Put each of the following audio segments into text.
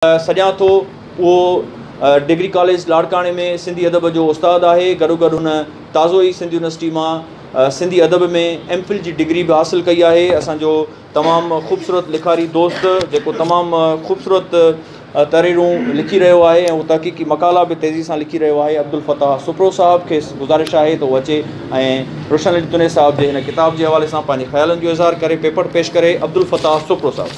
سڏيان ٿو. اهو degree college لاڙڪاڻي ۾ سنڌي ادب جو استاد آهي. گڏوگڏ هن تازو ئي سنڌ يونيورسٽي مان سنڌي ادب ۾ ايم فل جي ڊگري به حاصل ڪئي آهي. اسان جو تمام خوبصورت لکاري دوست، جيڪو تمام خوبصورت تحريرون لکي رهيو آهي ۽ اهو تحقيقي مقالا به تيزي سان لکي رهيو آهي، عبدالفتاح سپرو صاحب کيس گذارش آهي ته هو اچي ۽ روشن علي تنيي صاحب جي هن ڪتاب جي حوالي سان پنهنجي خيالن جو اظهار ڪري، پيپر پيش ڪري. عبدالفتاح سپرو صاحب.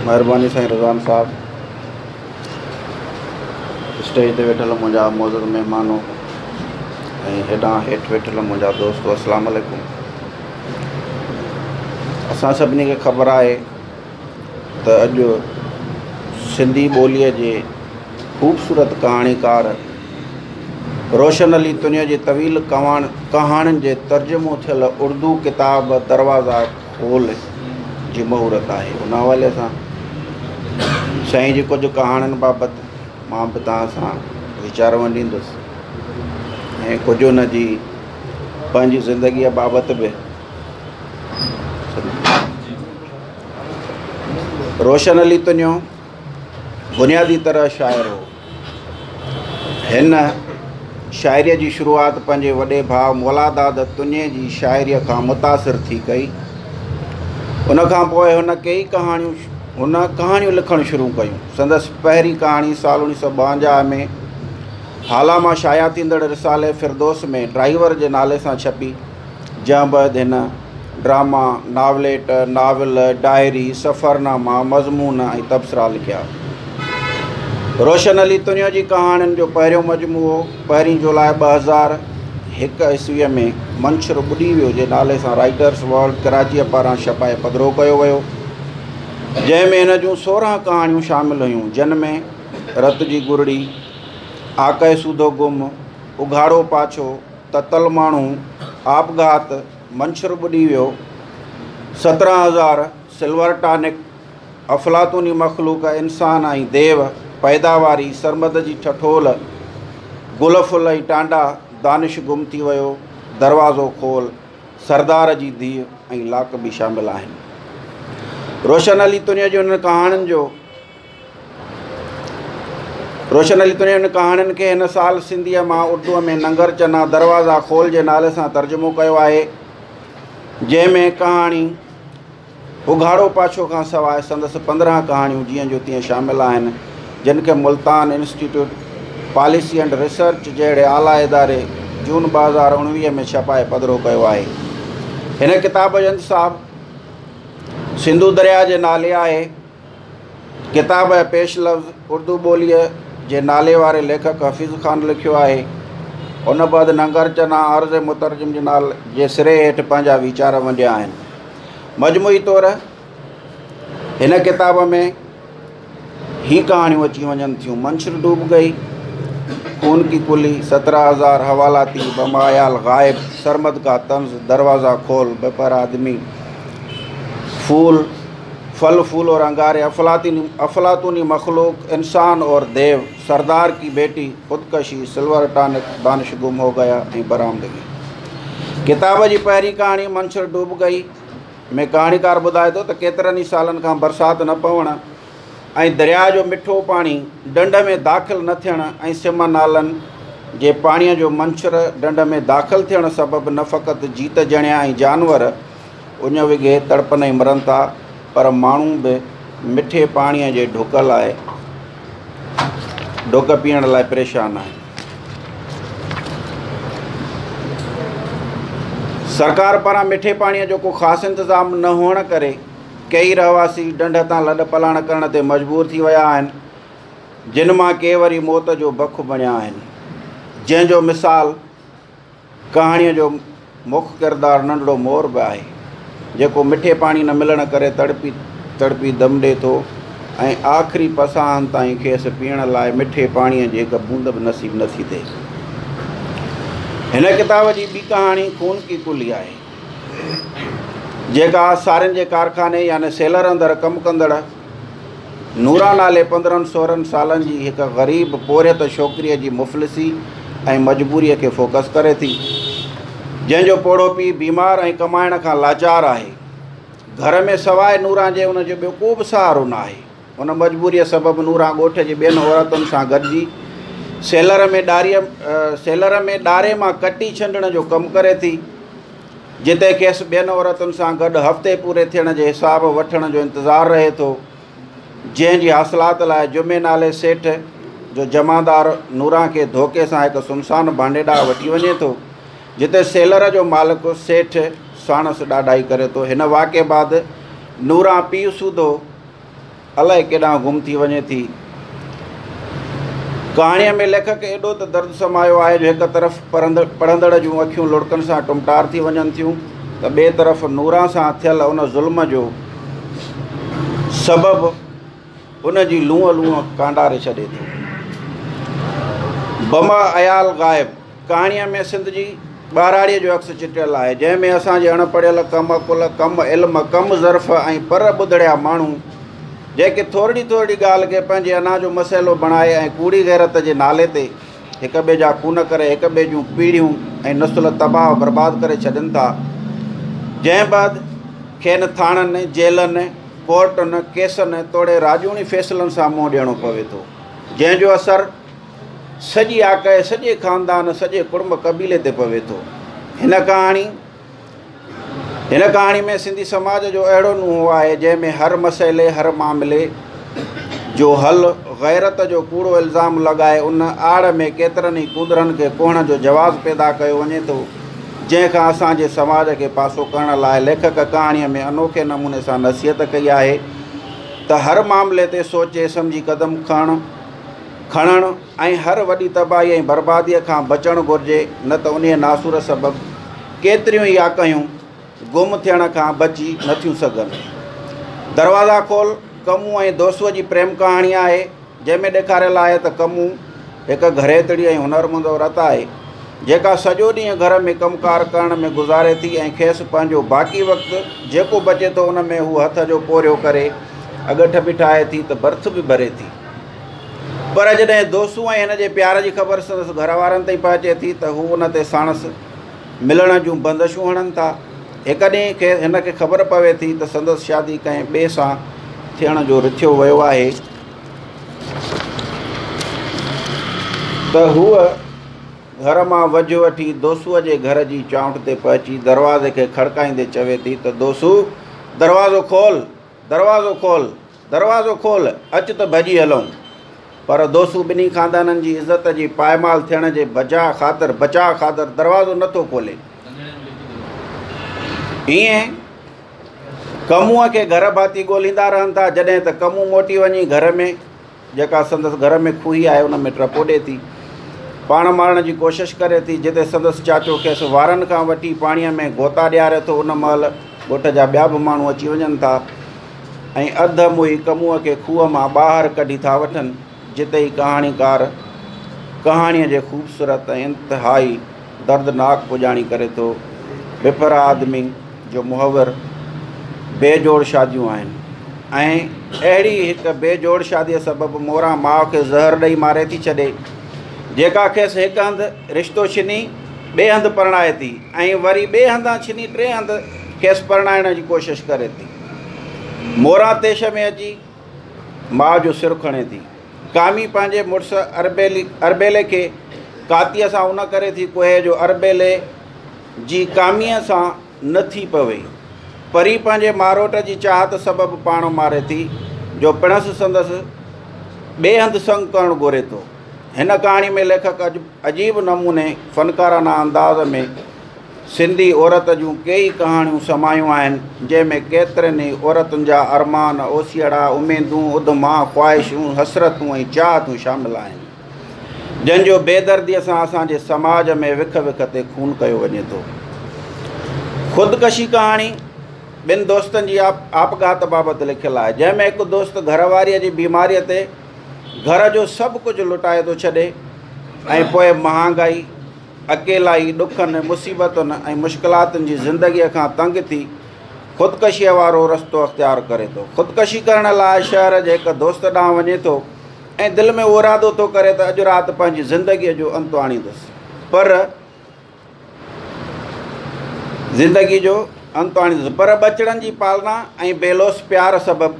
مهرباني سائين رضوان صاحب. اسٽيج تي ويٺل منهنجا معزز مهمانو ۽ هيڏانهن هيٺ ويٺل منهنجا دوستو، السلام عليڪم. اسان سڀني کي خبر آهي ته اڄ سنڌي ٻوليء جي خوبصورت ڪهاڻيڪار روشن علي تنيو جي طويل ڪهاڻين جي ترجمو ٿيل اردو ڪتاب دروازا کول جي مهورت آهي. ان حوالي سان سائين جي ڪجهه ڪهاڻين بابت مان به توهان سان ويچار ونڊيندس ۽ ڪجهه ان جي پنهنجي زندگيء بابت به. روشن علي تنيو بنيادي طرح شاعر هو. هن شاعريء جي شروعات پنهنجي وڏي ڀاء مولاداد تنيي جي شاعريء کان متاثر ٿي ڪئي. ان کان پوء هن ڪيئي ڪهاڻيون هن ڪهاڻيون لکڻ شروع ڪيون. سندس پهرين ڪهاڻي سال 1952 ۾ هالا مان شايع ٿيندڙ رسالي فردوس ۾ ڊرائيور جي نالي سان ڇپي. جنهن بعد هن ڊراما، ناوليٽ، ناول، ڊائري، سفرناما، مضمون ۽ تبصرا لکيا. روشن علي تنيو جي ڪهاڻين جو پهريون مجموعو پهرين جولاء 2001 عيسويء ۾ منڇر ٻڏي ويو جي نالي سان رائيٽرس ورلڊ ڪراچيء پاران ڇپائي پڌرو ڪيو ويو، جنهن ۾ هن جون 16 ڪهاڻيون شامل هيون، جن ۾ رت جي گرڙي، آڪهه سوڌو گم، اگهاڙو پاڇو، تتل ماڻهو، آپگهات، منڇر ٻڏي ويو، 17 هزار، سلور ٽانڪ، افلاطوني مخلوق، انسان ۽ ديو، پيداواري، سرمد جي ٺٺول، گل ڦل ۽ ٽانڊا، دانش گم ٿي ويو، دروازو کول، سردار جي ڌيء ۽ لاڪ به شامل آهن. روشن علي تنيو جي انهن ڪهاڻين جو روشن علي تنيو انهن ڪهاڻين کي هن سال سنڌيء مان اردوء ۾ ننگر چنا دروازا کول جي نالي سان ترجمو ڪيو آهي، جنهن ۾ ڪهاڻي اگهاڙو پاڇو کان سواء سندس 15 ڪهاڻيون جيئن جو تيئن شامل آهن، جن کي Multan institute policy and research جهڙي اعليٰ اداري جون 2019 ۾ ڇپائي پڌرو ڪيو آهي. هن ڪتاب جو انتساب سنڌو درياء جي نالي آهي. ڪتاب جا پيش لفظ اردو ٻوليء جي ناليواري ليکڪ حفيظ خان لکيو آهي. ان بعد ننگر چنا عرض مترجم جي نالي جي سري هيٺ پنهنجا ويچار ونڊيا آهن. مجموعي طور هن ڪتاب ۾ هي ڪهاڻيون اچي وڃن ٿيون، منڇر ڊوب گئي، خون ڪي ڪلي، 17 هزار، حوالاتي، بمايال غائب، سرمد ڪا طنز، دروازا کول، بپر آدمي، ڦول، ڦل ڦول اور انگاري، افلاطوني مخلوق، انسان اور ديو، سردار ڪي بيٽي، خودڪشي، سلور ٽانڪ، دانش گم هو گيا ۽ برآمدگي. ڪتاب جي پهرين ڪهاڻي منڇر ڊوب گئي ۾ ڪهاڻيڪار ٻڌائي ٿو ته ڪيترن ئي سالن کان برسات نه پوڻ ۽ درياء جو مٺو پاڻي ڍنڍ ۾ داخل نه ٿيڻ ۽ سم نالن جي پاڻيء جو منڇر ڍنڍ ۾ داخل ٿيڻ سبب نه فقط جيت جڻيا ۽ جانور اڃ وگهي تڙپن ۽ مرن ٿا، پر ماڻهو به مٺي پاڻيء جي ڍڪ لاء ڍڪ پيئڻ لاء پريشان آهن. سرڪار پاران مٺي پاڻيء جو ڪو خاص انتظام نه هئڻ ڪري ڪيئي رهواسي ڍنڍ تان لڏ پلاڻ ڪرڻ تي مجبور ٿي ويا آهن، جن مان ڪي وري موت جو بک بڻيا آهن، جنهن جو مثال ڪهاڻيء جو مک ڪردار ننڍڙو مور به آهي، جيڪو مٺي پاڻي نه ملڻ ڪري تڙپي تڙپي دم ڏئي ٿو ۽ آخري پساهن تائين کيس پيئڻ لاء مٺي پاڻيء جي هڪ بوند به نصيب نه ٿي ٿئي. هن ڪتاب جي ٻي ڪهاڻي خون ڪي ڪلي آهي، جيڪا سارين جي ڪارخاني يعني سيلر اندر ڪم ڪندڙ نوران نالي 15 16 سالن جي هڪ غريب پورهيت ڇوڪريء جي مفلسي ۽ مجبوريء کي فوڪس ڪري ٿي، جنهن جو پوڙهو پيء بيمار ۽ ڪمائڻ کان لاچار آهي. گهر ۾ سواء نوران جي ان جو ٻيو ڪو به سهارو ناهي. ان مجبوريء سبب نوران ڳوٺ جي ٻين عورتن سان گڏجي سيلر ۾ ڏاريء سيلر ۾ ڏاري مان ڪٽي ڇنڊڻ جو ڪم ڪري ٿي، جتي کيس ٻين عورتن سان گڏ هفتي پوري ٿيڻ جي حساب وٺڻ جو انتظار رهي ٿو، جنهن جي حاصلات لاء جمعي نالي سيٺ جو جمعدار نوران کي ڌوڪي سان هڪ سنسان ڀانڊي ڏانهن وٺي وڃي ٿو، جتي سيلر جو مالڪ سيٺ ساڻس ڏاڍائي ڪري ٿو. هن واقعي بعد نوران پيء سوڌو الائي ڪيڏانهن گم ٿي وڃي ٿي. ڪهاڻيء ۾ ليکڪ ايڏو ته درد سمايو آهي جو هڪ طرف پڙهندڙ جون اکيون لڙڪن سان ٽمٽار ٿي وڃن ٿيون ته ٻئي طرف نوران سان ٿيل ان ظلم جو سبب ان جي لونء لونء ڪانڊاري ڇڏي ٿو. بمع عيال غائب ڪهاڻيء ۾ سنڌ جي ٻهراڙيء جو عڪس چٽيل آهي، جنهن ۾ اسان جي اڻ پڙهيل، ڪم عقل، ڪم علم، ڪم ظرف ۽ پر ٻڌڙيا ماڻهو، جيڪي ٿورڙي ٿورڙي ڳالهه کي پنهنجي انا جو مسئلو بڻائي ۽ ڪوڙي غيرت جي نالي تي هڪ ٻئي جا خون ڪري هڪ ٻئي جون پيڙهيون ۽ نسل تباهه برباد ڪري ڇڏين ٿا، جنهن بعد کين ٿاڻن، جيلن، ڪورٽن، ڪيسن توڙي راڄوڻي فيصلن سان منهن ڏيڻو پوي ٿو، جنهن جو اثر. سڄي آڪهه، سڄي خاندان، سڄي ڪڙم قبيلي تي پوي ٿو. هن ڪهاڻي هن ڪهاڻي ۾ سنڌي سماج جو اهڙو نوحو آهي، جنهن ۾ هر مسئلي، هر معاملي جو حل غيرت جو ڪوڙو الزام لڳائي ان آڙ ۾ ڪيترن ئي ڪونڌرن کي ڪوهڻ جو جواز پيدا ڪيو وڃي ٿو، جنهن کان اسان جي سماج کي پاسو ڪرڻ لاء ليکڪ ڪهاڻيء ۾ انوکي نموني سان نصيحت ڪئي آهي ته هر معاملي تي سوچي سمجهي قدم کڻڻ کڻڻ ۽ هر وڏي تباهي ۽ برباديء کان بچڻ گهرجي، نه ته انهيء ناسور سبب ڪيتريون ئي آڪهيون گم ٿيڻ کان بچي نه ٿيون سگهن. دروازا کول ڪمون ۽ دوسوء جي پريم ڪهاڻي آهي، جنهن ۾ ڏيکاريل آهي ته ڪمون هڪ گهريتڙي ۽ هنرمند عورت آهي، جيڪا سڄو ڏينهن گهر ۾ ڪم ڪار ڪرڻ ۾ گذاري ٿي ۽ کيس پنهنجو باقي وقت جيڪو بچي ٿو ان ۾ هوء هٿ جو پورهيو ڪري اڳٺ به ٺاهي ٿي ته ڀرٿ به ڀري ٿي. پر جڏهن دوسو ۽ هن جي پيار جي خبر سندس گهر وارن تائين پهچي ٿي ته هو ان تي ساڻس ملڻ جون بندشون هڻن ٿا. هڪ ڏينهن کي هن کي خبر پوي ٿي ته سندس شادي ڪنهن ٻئي سان ٿيڻ جو رٿيو ويو آهي ته هوء گهر مان وجهه وٺي دوسوء جي گهر جي چانئٺ تي پهچي دروازي کي کڙڪائيندي چوي ٿي ته دوسو! دروازو کول! دروازو کول! دروازو کول، اچ ته ڀڄي هلون. پر دوسو ٻنهي خاندانن جي عزت جي پائمال ٿيڻ جي بجاء خاطر بچاء خاطر دروازو نه ٿو کولي. ايئن ڪمونء کي گهر ڀاتي ڳوليندا رهن ٿا، جڏهن ته ڪمون موٽي وڃي گهر ۾. جيڪا سندس گهر ۾ کوهي آهي ان ۾ ٽپو ڏئي ٿي. پاڻ مارڻ جي ڪوشش ڪري ٿي، جتي سندس چاچو کيس وارن کان وٺي پاڻيء ۾ غوطا ڏياري ٿو. ان مهل ڳوٺ جا ٻيا به ماڻهو اچي وڃن ٿا ۽ اڌ موئي ڪمونء کي کوهه مان ٻاهر ڪڍي ٿا وٺن، جتي ئي ڪهاڻيڪار ڪهاڻيء جي خوبصورت ۽ انتهائي دردناڪ پڄاڻي ڪري ٿو. بي پرا آدمي جو محور بي جوڙ شاديون آهن ۽ اهڙي هڪ بي جوڙ شاديء سبب موران ماء کي زهر ڏئي ماري ٿي ڇڏي، جيڪا کيس هڪ هنڌ رشتو ڇني ٻئي هنڌ پرڻائي ٿي ۽ وري ٻئي هنڌان ڇني ٽئين هنڌ کيس پرڻائڻ جي ڪوشش ڪري ٿي. موران طيش ۾ اچي ماء جو سر کڻي ٿي. ڪامي پنهنجي مڙس اربيلي اربيلي کي ڪاتيء سان ان ڪري ٿي ڪهي جو اربيلي جي ڪاميء سان نه ٿي پوي. پري پنهنجي ماروٽ جي چاهت سبب پاڻ ماري ٿي، جو پڻس سندس ٻئي هنڌ سڱ ڪرڻ گهري ٿو. هن ڪهاڻي ۾ ليکڪ عجيب نموني فنڪارانه انداز ۾ سنڌي عورت جون ڪيئي ڪهاڻيون سمايون آهن، جنهن ۾ ڪيترين ئي عورتن جا ارمان، اوسيئڙا، اميدون، اڌما، خواهشون، حسرتون ۽ چاهتون شامل آهن، جن جو بيدرديء سان اسان جي سماج ۾ وک وک تي خون ڪيو وڃي ٿو. خودڪشي ڪهاڻي ٻن دوستن جي آپگهات بابت لکيل آهي، جنهن ۾ هڪ دوست گهر واريء جي بيماريء تي گهر جو سڀ ڪجهه لٽائي ٿو ڇڏي ۽ پوء مهانگائي، اڪيلائي، ڏکن، مصيبتن ۽ مشڪلاتن جي زندگيء کان تنگ ٿي خودڪشيء وارو رستو اختيار ڪري ٿو. خودڪشي ڪرڻ لاء شهر جي هڪ دوست ڏانهن وڃي ٿو ۽ دل ۾ اهو ارادو ٿو ڪري ته اڄ رات پنهنجي زندگيء جو انت آڻيندس. پر زندگي جو انت آڻيندس پر ٻچڙن جي پالنا ۽ بي لوث پيار سبب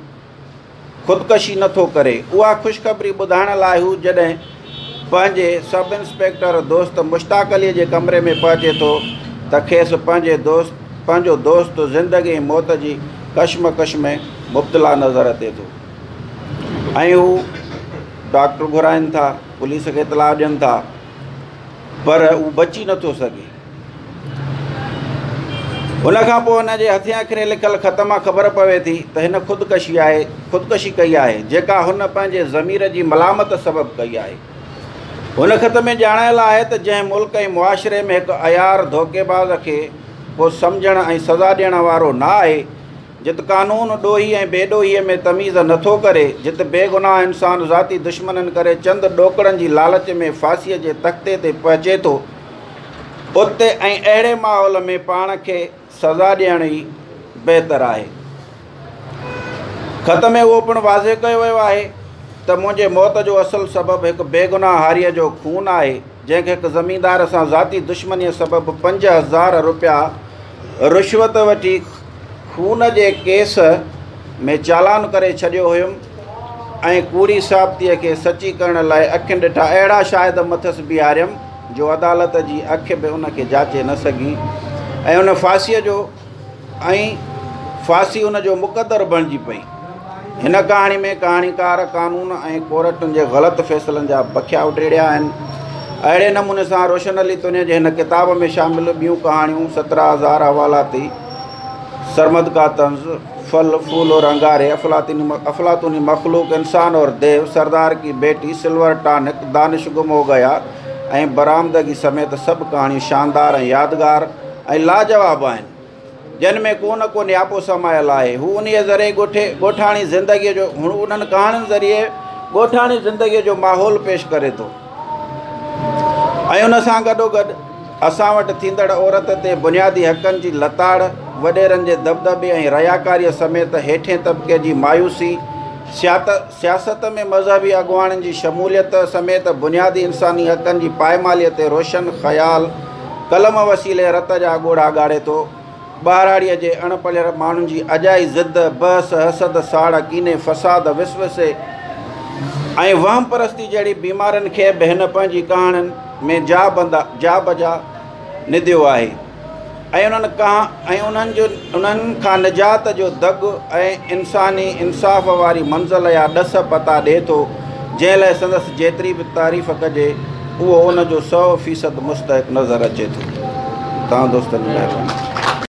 خودڪشي نه ٿو ڪري. اها خوشخبري ٻڌائڻ لاء هو جڏهن پنهنجي سب انسپيڪٽر دوست مشتاق عليء جي ڪمري ۾ پهچي ٿو ته کيس پنهنجي دوست پنهنجو دوست زندگي ۽ موت جي ڪشمڪش ۾ مبتلا نظر اچي ٿو ۽ هو ڊاڪٽر گهرائين ٿا، پوليس کي اطلاع ڏين ٿا پر هو بچي نه ٿو سگهي. ان کان پوء هن جي هٿين اکرين لکيل خط مان خبر پوي ٿي ته هن خودڪشي آهي خودڪشي ڪئي آهي جيڪا هن پنهنجي ضمير جي ملامت سبب ڪئي آهي. هن خط ۾ ڄاڻايل آهي ته جنهن ملڪ ۽ معاشري ۾ هڪ عيار ڌوڪيباز کي ڪو سمجهڻ ۽ سزا ڏيڻ وارو نه آهي، جت قانون ڏوهي ۽ بي ڏوهي ۾ تميز نه ٿو ڪري، جت بيگناهه انسان ذاتي دشمنين ڪري چند ڏوڪڙن جي لالچ ۾ ڦاسيء جي تختي تي پهچي ٿو، اتي ۽ اهڙي ماحول ۾ پاڻ کي سزا ڏيڻ ئي بهتر آهي. خط ۾ اهو پڻ واضح ڪيو ويو آهي ته منهنجي موت جو اصل سبب هڪ بيگناهه هاريء جو خون آهي، جنهن کي هڪ زميندار سان ذاتي دشمنيء سبب 5000 رپيا رشوت وٺي خون جي ڪيس ۾ چالان ڪري ڇڏيو هيم ۽ ڪوڙي ثابتيء کي سچي ڪرڻ لاء اکين ڏٺا اهڙا شاهد مٿس بيهاريم، جو عدالت جي اک به ان کي جاچي نه سگهي ۽ ان ڦاسيء جو ۽ ڦاسي ان جو مقدر بڻجي پئي. هن ڪهاڻي ۾ ڪهاڻيڪار قانون ۽ ڪورٽن جي غلط فيصلن جا بکيا اڊيڙيا آهن. اهڙي نموني سان روشن علي تنيي جي هن ڪتاب ۾ شامل ٻيون ڪهاڻيون 17 هزار حوالاتي، سرمد ڪا طنز، ڦل، ڦول اور انگاري، افلاطوني مخلوق، انسان اور ديو، سردار ڪي بيٽي، سلور ٽانڪ، دانش گم هو گيا ۽ برآمدگي سميت سڀ ڪهاڻيون شاندار ۽ يادگار ۽ لاجواب آهن، جن ۾ ڪو نه ڪو نياپو سمايل آهي. هو انهيء ذريعي ڳوٺي ڳوٺاڻي زندگيء جو هو انهن ڪهاڻين ذريعي ڳوٺاڻي زندگيء جو ماحول پيش ڪري ٿو ۽ ان سان گڏوگڏ اسان وٽ ٿيندڙ عورت تي بنيادي حقن جي لتاڙ، وڏيرن جي دٻدٻي ۽ رياڪاريء سميت هيٺئين طبقي جي مايوسي، سياست ۾ مذهبي اڳواڻن جي شموليت سميت بنيادي انساني حقن جي پائماليء تي روشن خيال قلم وسيلي رت جا ڳوڙها ڳاڙي ٿو. ٻهراڙيء جي اڻ پڙهيل ماڻهن جي اجائي ضد، بحث، حسد، ساڙ، ڪيني، فساد، وسوسي ۽ وهم پرستي جهڙي بيمارين کي به هن پنهنجي ڪهاڻين ۾ جا بندا جا بجا نديو آهي ۽ انهن ڪها ۽ انهن جو انهن کان نجات جو دڳ ۽ انساني انصاف واري منزل يا ڏس پتا ڏئي ٿو، جنهن لاء سندس جيتري به تعريف ڪجي اهو ان جو 100% مستحق نظر اچي ٿو. توهان دوستن جي مهرباني.